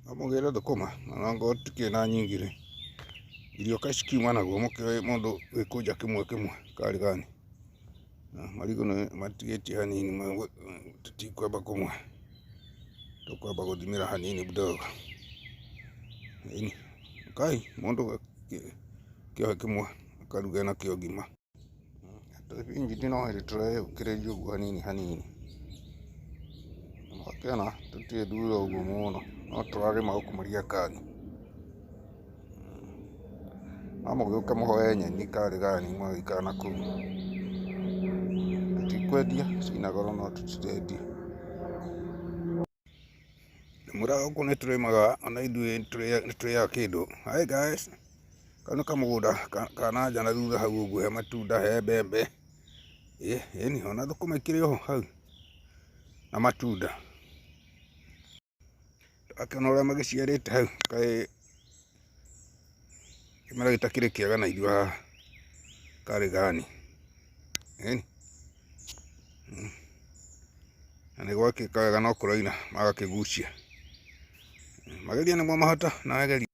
No mũgĩre thũkũma, ona angorwo tũtikĩrĩ na nyingĩ rĩ, irio kaĩ cikiuma naguo mũkĩoe mũndũ gĩkũnja kĩmwe kĩmwe karĩ gani. Marigũ nĩ matigĩtie hanini tũtikwamba kũmwe, tũkwamba gũthimĩra hanini kidogo. Ĩni, ũkai mũndũ kĩohe kĩmwe akaruge nakĩo ngima. Tũthibinji no hĩndĩ tũreyũkĩrĩria ũguo hanini hanini. Wakĩona tũtirĩ thutha ũguo mũno, no tũrarĩma gũkũ Mariakani. No mũgĩũke mũhoe nyeni karĩ gani mũgagĩikara nakũu. Tũtikwendia ciĩna goro no tũtirendia. Ndĩmwĩraga gũkũ nĩ tũrĩmaga ona ithuĩ nĩ tũrĩaga kĩndũ. Hi guys, kau nĩ kamũgũnda ka na nja na thutha hau ũguo he matunda, he mbembe, ĩni ona thũkũma ikĩrĩ oho hau na matunda. Ndũrakĩona ũrĩa magĩciarĩte hau kaĩ kĩmera gĩtakĩrĩ kĩega na ithuĩ haha karĩ gani. Ĩni. Na nĩ gwakĩka wega no kũraina magakĩgucia. Mageria nĩmo mahota nawe geria.